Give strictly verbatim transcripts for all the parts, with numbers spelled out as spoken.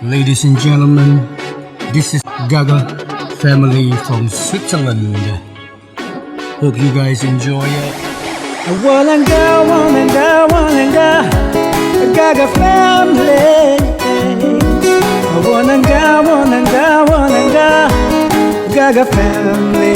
Ladies and gentlemen, this is Gaga family from Switzerland. Hope you guys enjoy it. Wananga, wananga, wananga, Gaga family. Wananga, wananga, wananga, Gaga family.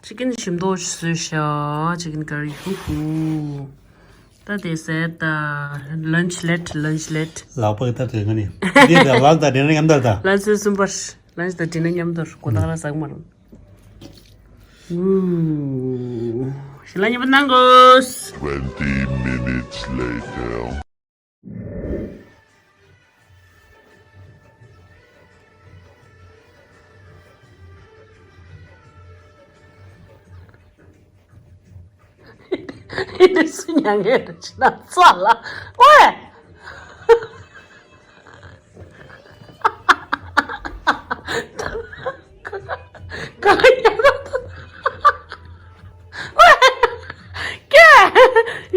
ཅི་ཀིན་ཞིམ་མདོག་བཟོས་ཤག་ཅི་ཀིན་ཀ་རི། ཧུ་ཧུ། ད་དེ་ཟས་ད། ལན་ཆི་ལེཊ། ལན་ཆི་ལེཊ། ལག་པ་གི་ད་དེ་ང་ནི། འདི་ད་ལག་ད་དེ་ནི་མཉམ་དར་ད། ལན་ཆི་གསུམ་པར། ལན་ཆི་ད་དེ་ནི་མཉམ་དར་གོ་ད་ར་ཟག་མ་རུང་། ཞི་ལ་ཉི་པ་གནང་དགོས། Twenty minutes later. ཨེ་འདྲ་སུ་མྱ་ངན་རེ་ཆེ་ན་ཚ་ལ་ཨོའེ། ག་ཡ་ར་ཀྱེ།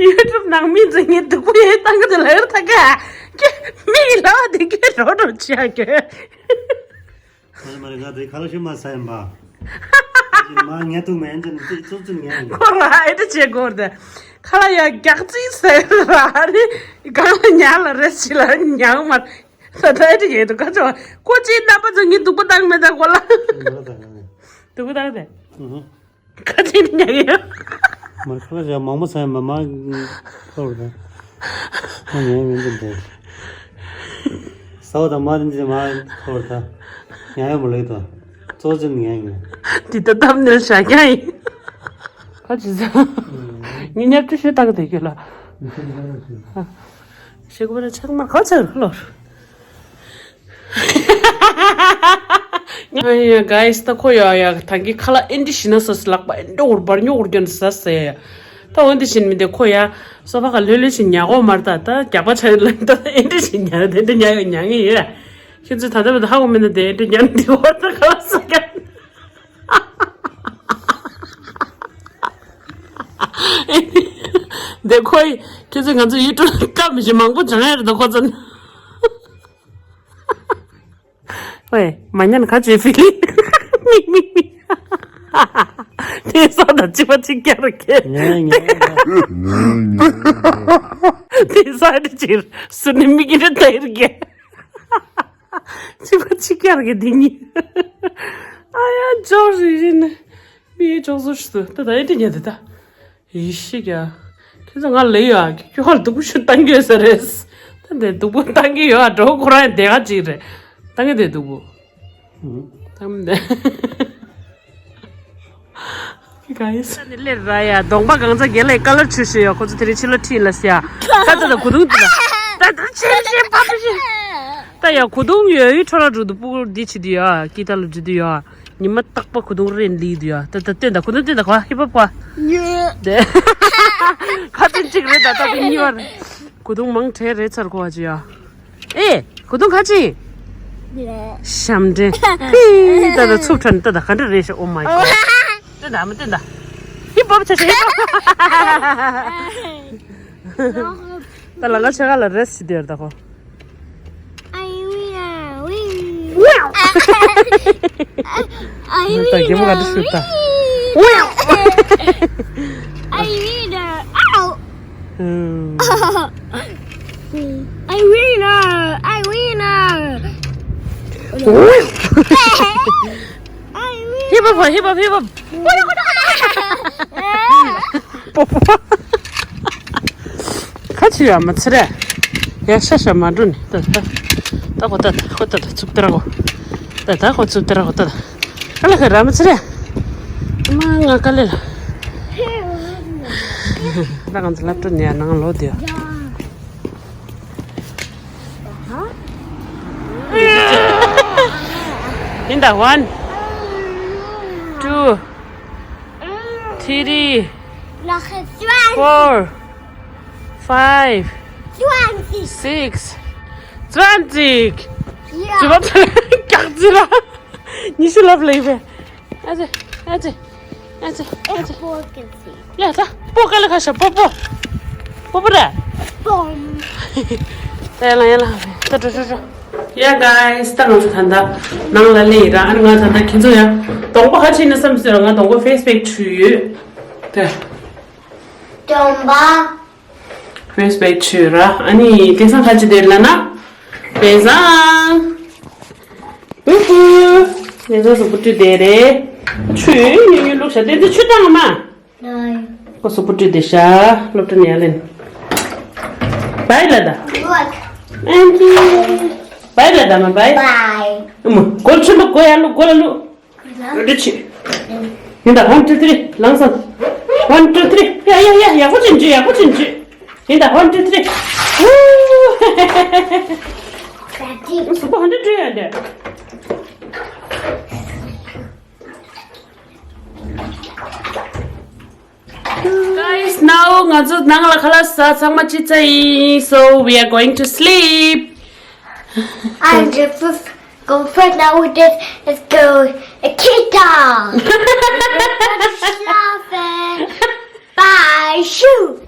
ཡུ་ཊུབ་ནང་མི་ཚོ་ངའི་སྡུག་པོ་ཡེ་བཏང་གི་འདུག་ལབ་ཡོད་ད་ཀྱེ། ཀྱེ། མི་གི་ལབ་པ་དེ་ཀྱེ་རོ་རོ་བྱེད་ཡ་ཀྱེ། མ་རེད་མ་རེད། ང་དེ་ཁ་ལག་ཤི་མ་ཟ་ཡིན་པ། མ་ངལ་དུ་མེད་ཅན་ཙིག་ཙུག་ཙིག་ངལ་ཡིན། ཁོ་ལ་ཨེ་འདྲ་བྱེད་དགོས་རེད། ཁ་ལག་ཡ་རྒྱག་ཙིག་ཟེར་ར་རེད། གང་ལ་ཉལ་ལ་རེ་ཞིག་ལ་ཉལ་མ། ད་ལྟ་ཨེ་འདྲ་བྱེད་འདུག་ག་ཚོ་ཁོ་ཅིའི་རྣམ་པ་ཚོ་ངའི་སྡུག་པོ་བཏང་མེད་ད་ཁོ་ལ། སྡུག་པོ་བཏང་སྟེ། ཁ་ཅིག་ཉག་ཡོད། མར་ཁ་ལ་ཞག་མང་པོ་ཚང་མ་མ་ཁོར་ད། མ་ཉག་མི་འདུག་འདུག་ས་བ་དང་མ་རིན་ཅན་མ་ཁོར་ད། ཉག་ཡོད་མ་ལེགས་ད། གཙོ་ཆེན་ཉག་ཡིན། འདི་ད་གཏམ་ནས་བཞག་ཀྱང་ཡིན། ཁ་ཅིག་ཚང་། ངས་ཉབ་ཆུ་ཤོད་ལྟ་གི་དེ་གི་ལ། ཤེས་གོ་བ་ཆག་མ་ཁ་ཆག་ལོར། ཡ་གའི་སི་ད་ཁོ་ཡ་ཡ་ད་གི་ཁ་ལག་ཨེ་འདྲི་ཞིག་ན་སོ་སི་ལག་པ་ཨེ་འདྲ་འུར་འབར་ཉོ་འུར་རྒྱོན་ཟ་ཟེ་ཡ། ད་འོན་ཏེ་བཞིན་མི་འདི་ཁོ་ཡ་སོ་ཕ་ག་ལྷོད་ལྷོད་ཞིག་ཉ་གོ་མར་ད་ད་རྒྱག་པ་ཆ་ཡོད་ལ་ད་ཨེ་འདྲི་ཞིག་ཉ་དེ་འདྲ་ཉ་ཡོད་ཉ་ངེས་ཡོད། ཁྱེད་ཚོས་ད་ལྟ་བར་དུ་ཧ་གོ་མིན་ན་དེ་ཨེ་འདྲ་ཉ་འདི་བར་ད་ཁ་ལག་ཟ་ཀྱང་། དེ་ཁོ་ཡི་ཁྱེད་ཚོས་ང་ཚོ་ཡུ་ཊུབ་བཀྲ་མི་ཤིས་མང་པོ་སྦྱང་ཡ་རེད་ད་ཁོ་ཚོ་ནི། ཝེ། མ་ཉན་ཁ་ཅེ་ཕི་ལི། མིག་མིག་མིག་དེ་ས་ད་ཅི་པ་ཅི་ཀྱར་གེ། ངས་ངས། དེ་ས་ད་ཅི་སུ་ནི་མིག་རེ་ད་ཡིར་གེ། ཅི་པ་ཅི་ཀྱར་གེ་དེ་གཉིས། ཨ་ཡ་ཅོག་རི་རི་ནི། མི་ཡི་ཅོག་བཟོ་ཞིག་ཏུ་ད་ད་ཡི་དེ་ཉན་དེ་ད། ཡེ་ཤེས་ཀྱ། ཁྱེད་ཚོ་ང་ལེ་ཡ་ཁྱོད་ཧར་སྡུག་པོ་ཞིག་བཏང་གི་ཡོད་ས་རེད། ད་འདི་སྡུག་པོ་བཏང་གི་ཡོད་ཨ་འགྲོ་ཁོ་རང་ཡང་བདེ་ག་ཅིག་རེད། བཏང་གི་དེ་སྡུག་པོ། བཏང་མི་འདེ། ག་ཡིན་ས་ནི་ལེར་ར་ཡ་གདོང་པ་གང་ཚ་རྒན་ལས་ཀ་ལར་ཆུ་ཤོད་ཡ་ཁོ་ཚོ་དེ་རིང་ཕྱི་ལོ་ཁྲིད་ལ་སི་ཡ། ད་ད་ད་གུ་དུང་དུ་ད་ད་ད་ཆེ་ཆེ་པ་པ་ཆེ། ད་ཡ་གུ་དུང་ཡོད་ཡུལ་ཁྲོ་ལ་འགྲོ་དུ་སྤུ་གུར་འདི་བྱེད་དུ་ཡ་ཀི་ཏ་ལ་འགྲོ་དུ་ཡ། ཉི་མ་རྟག་པ་གུ་དུང་རེད་ལི་དུ་ཡ། ད་ད་སྟོན་ད་གུ་དུང་སྟོན་ད་གོ་ཧི་པ་པ། དེ་ཁ་ཏོན་གཅིག་རེད་ད་ད་དུང་གཉིས་པ་རེད། གུ་དུང་མང་གྲས་རེད་ཚར་གོ་བ་ཅི་ཡ། ཨེ་གུ་དུང་ཁ་ཅི། ཞམ་འདྲེ། ཧི་ད་ད་ཚུགས་ཁྲ་ནི་ད་ད་ག་འདྲ་རེད་ཤག་ཨོ་མའི་གོ། སྟོན་ད་མ་སྟོན་ད། ཧི་པ་པ་ཆ་ཆ་ཧི་པ། ད་ལ་ལ་ཆ་ག་ལ་རེས་ཞི་དེར་ད་གོ། ད་གད་མོ་ག་འདྲ་ཤོད་ད། I win! I win! Hip hop, hip hop, hip hop. ཁ་ཆུ་ཡ་མ་ཚེ་རེད། ཡ་ཤ་ཤ་མ་འགྲོ་ནི། ད་ད་ད་ཁོ་ད་ད་ཁོ་ད་ད་ཚུབ་ཏེ་ར་གོ། ད་ད་ཁོ་ཚུབ་ཏེ་ར་གོ། ད་ད་ཨ་ལ་ཁ་ར་མ་ཚེ་རེད། མ་ང་ཀ་ལེ་ལ། ད་གང་ཚེ་སློབ་གྲྭ་ནས་ནང་ལོག་དེ། ཡིན་ད། One, two, three, four, five, six. Zwanzig. ཡ། ཇི་མ་ཚ་ཀྱག་ཙི་ར། ཉི་ཤུ་ལབ་ལེ་བས། ཨ་ཙི། ཨ་ཙི། ཨ་ཙི། ཨ་ཙི། ཡ་ད། པོ་ཀ་ལ་ཁ་ཤ། པོ་པོ། པོ་པོ་ར། ད་ཡ་ལ་ཡ་ལ། ད་འགྲོ་འགྲོ་འགྲོ། Yeah guys, ད་ང་ཚོ་ད་ལྟ་ནང་ལ་སླེབས་ཡིན་ར། ཨ་ནི་ང་ད་ལྟ་ཁྱེད་ཚོ་ཡ་གདོང་པ་ཧ་ཆེ་ན་བསམ་སོང་ར། ང་གདོང་པ་face pack བྱུགས་ཡོད། ད་གདོང་པ། Face pack བྱུགས་ར། ཨ་ནི་དེང་སང་ཁ་ཅིག་དེ་ལ་ན། དེང་སང་། ཨུ་ཧུ། དེང་སང་གཟུགས་པོ་བཀྲུས་བསྡད་རེད། ཆུ་ཉུང་ཉུང་བླུགས་ཤག་དེ་ཚོ་ཆུ་བཏང་མ། ཁོ་གཟུགས་པོ་བཀྲུས་བསྡད་ཤག་སློབ་གྲྭ་ནས་ཡར་ལེན། བའི་ལ་ད། Look. Thank you. བའི་ལ་ད་མ་བའི། Bye. ཨུ་མ། སྒོ་ཆེན་པོ་སྒོ་ཡར་བླུགས། སྒོ་ལ་བླུགས། འདི་ཆི། ཡིན་ད། One, two, three. ལངས་སོང་། One, two, three. ཡ་ཡ་ཡ། ཡག་པོ་ཅིག་འཇུས། ཡག་པོ་ཅིག་འཇུས། ཡིན་ད། One, two, three. ཧུ། གཟུགས་པོ་ཧ་འདྲ་བཀྲུས་ཡ་འདྲ། Guys, now ང་ཚོ་ནང་ལ་ཁ་ལག་ཟ། ཚང་མ་ཅི་ཙ་ཡིན། So we are going to sleep. And the first go first now with this is go a kid down. Bye, shoo.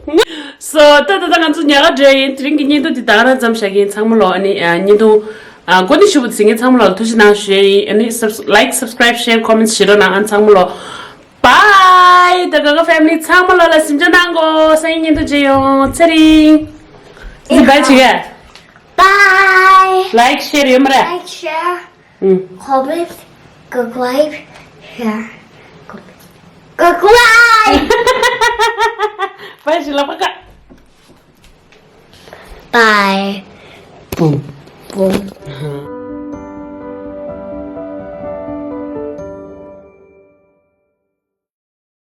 So ད་ད་ད་ང་ཚོ་ཉལ་ག་འགྲོ་ཡིན། དེ་རིང་གི་བརྙན་ཐུང་འདི་ད་ག་རང་ཙམ་བཞག་གི་ཡིན། ཚང་མ་ལོ་ཨ་ནི་ཨ་བརྙན་ཐུང་ཨ་གོ་ནི་ཞུ་བ་ཟིན་མཁན་ཚང་མ་ལོ་ཐུགས་རྗེ་གནང་ཞུ་ཡིན། ཨ་ནི་སབ་like, subscribe, share, comments བྱེད་རོགས་གནང་། ཨ་ཚང་མ་ལོ། Bye. ད་ག་ག་family ཚང་མ་ལོ་ལ་གཟིམ་འཇག་གནང་གོ། སང་ཉིན་བརྙན་ཐུང་མཇལ་ཡོང་། ཚེ་རིང་། ཨི་bye བྱེད་ག Bye. Like, share ཡོད་མ་རེད། Like, share, ཨུམ། Comment, subscribe, share, comment, subscribe. Bye བྱེད་ལ་པ་ཀ Bye. Boom. Boom.